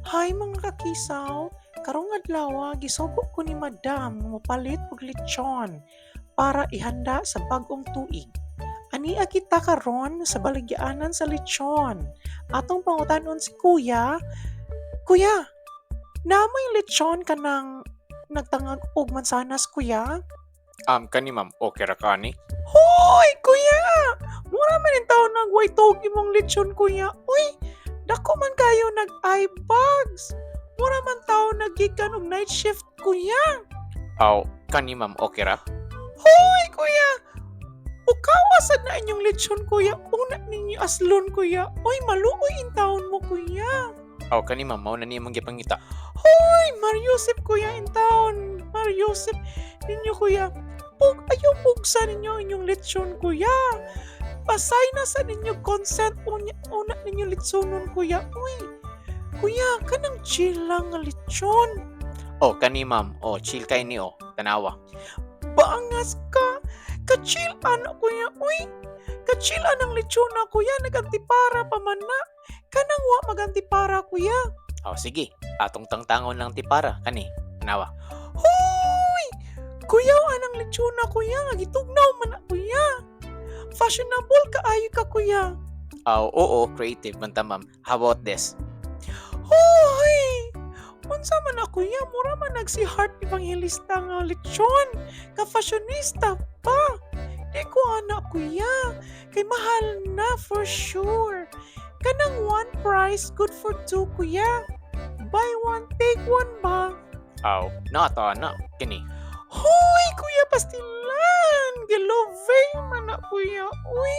Hi, mga kakisaw! Karong adlaw gisugo ko ni Madam nga mopalit og lechon para ihanda sa bag-ong tuig. Ania kita karon sa baligyaanan sa lechon. Atong pangutanon si Kuya. Kuya, naa moy lechon kanang nagtangag og mansanas, kuya? Kani ma'am, okay ra ka ani? Hoy, kuya! Mura man intawon nag way tuog imong lechon, kuya. Uy, dako man kayo nag eye bags. Mura man tawo naggikan og night shift, kuya. Aw, kani ma'am, okay ra? Hoy, kuya! Ukawa sad na inyong lechon, kuya. Una ninyo aslon, kuya. Uy, maluoy intawon mo, kuya. Aw, kani ma'am, mao na ni imong gipangita. Hoy, Mariusip, kuya, intawon. Mariusip ninyo, kuya. Pug ayaw pugsa ninyo inyong lechon, kuya. Pasay na sa ninyo consent unya una ninyo litsonon, kuya. Uy, kuya, kanang chill lang nga lechon. Oh, kani ma'am, oh, chill kay ni oh, tanawa. Baangas ka. Ka-chill ana, kuya. Uy, ka-chill anang lechon na, kuya. Nagantipara pa man na. Kanang wa magantipara, kuya. Oh, sige, atong tangtangon lang tipara kani, tanawa. Hoy! Kuya, anang lechona, kuya. Nga gitugnaw man na, kuya. Fashionable kaayo ka, kuya. Aw, oo, creative man ta, ma'am. How about this? Hoy! Unsa man na, kuya, mura man nag si Heart Evangelista nga lechon. Ka-fashionista pa. Di ko ana, kuya. Kay mahal na for sure. Kanang one price good for two, kuya. Buy one take one ba? Aw, nata na kini. Hoy, kuya, pastilan! Gilove man na, kuya. Uy,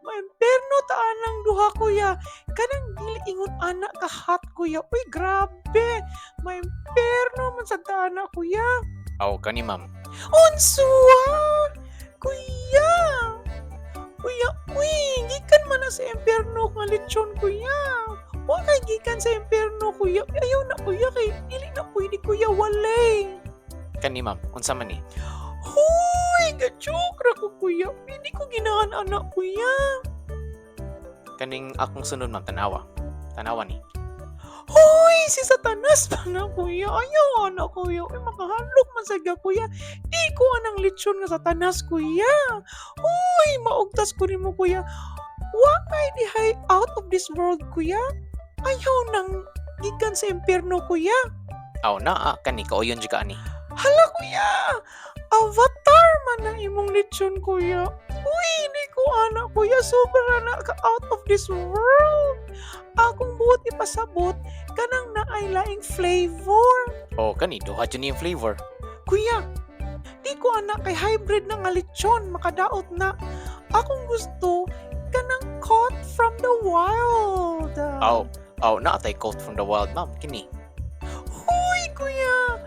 maimperno ta anang duha, kuya. Kanang dili ingon ana ka hot, kuya. Uy, grabe. Maimperno man sad ta ana, kuya. Aw, kani ma'am. Unsuwa! Kuya! Kuya, uy, gikan man na sa impyerno nga lechon, kuya. Wa kay gikan sa impyerno, kuya. Ayaw na, kuya, kay dili na pwede, kuya, walay. Kani ma'am, unsa man ni? Hoy, ga-joke ra ko, kuya. Hindi ko ginahan anak, kuya. Kaning akong sunod ma'am, tanawa. Tanawa ni. Hoy, si Satanas pa na, kuya. Ayaw ana, kuya. Uy, makahalok man sad ka, kuya. Di ko anang lechon nga Satanas, kuya. Hoy, maugtas ko nimo, kuya. Wa kay dihay out of this world, kuya. Ayaw nang gikan sa impyerno, kuya. Aw, naa kani kauyon jud ka ani. Hala, kuya! Avatar man ang imong lechon, kuya. Uy, di ko ana, kuya. Sobra na ka out of this world. Akong buot ipasabot, kanang naay laing flavor. Oh, kani duha jud ni yung flavor. Kuya, di ko ana kay hybrid na nga lechon, makadaot na. Akong gusto, kanang caught from the wild. Aw, aw, naa tay caught from the wild, ma'am, kini. Huy, kuya!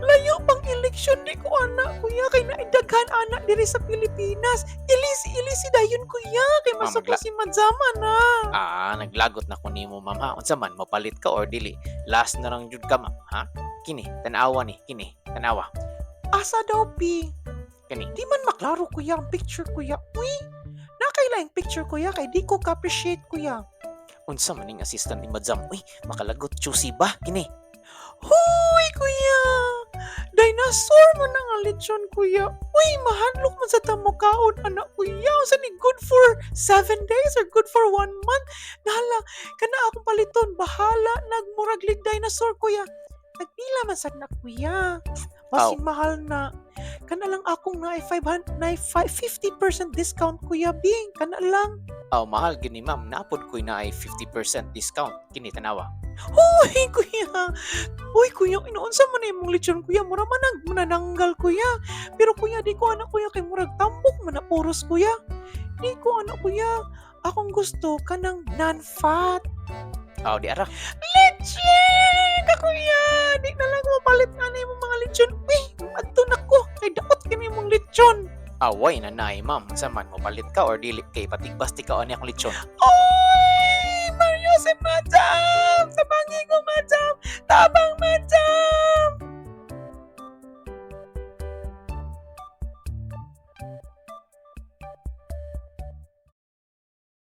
Layo pang eleksyon, di ko ana, kuya. Kay naidaghan ana diri sa Pilipinas. Ilisi, ilisi dayon, kuya. Kay Ah, masukol si Madzama na. Ah, naglagot na ko nimo, ma'am, ha. Unsa man, mopalit ka or dili? Last na lang jud ka, ma'am, ha? Kini, tanawa ni, kini, tanawa. Asa daw, Pi? Kani. Di man maklaro, kuya, ang picture, kuya. Uy, nakailaing picture, kuya, kay di ko ka-appreciate, kuya. Unsa man ning assistant ni Madzam? Uy, makalagot choosy ba kini? Huy, kuya! Dinosaur man ang lechon, kuya. Uy, mahadlok man sa tamo kaon, anak, kuya. Unsa ni, good for 7 days or good for one month? Nahala, kana akong paliton. Bahala, nagmurag lig dinosaur, kuya. Nagpila man sad na, kuya. Basig Aw. Mahal na. Kana lang akong naay 500, naay 50% discount, kuya Bing. Kana lang. Aw, mahal gini ma'am, napod ko'y naay 50% discount. Kini, tanawa. Uy, kuya. Uy, kuya, inuunsa man na imong lechon, kuya. Mura man nag manananggal, kuya. Pero kuya, di ko anak, kuya, kay murag tambok man na puros, kuya. Di ko anak, kuya. Akong gusto kanang non-fat. Aw, di ara. Lechon ka, kuya. Di na lang mapalit nga na imong mga lechon. Uy, adto na ko. Kay daot kini imong lechon. Away na naay ma'am, unsa man, mopalit ka or dili kay patigbas ti ka ani akong lechon? Oy, Mario si Madam!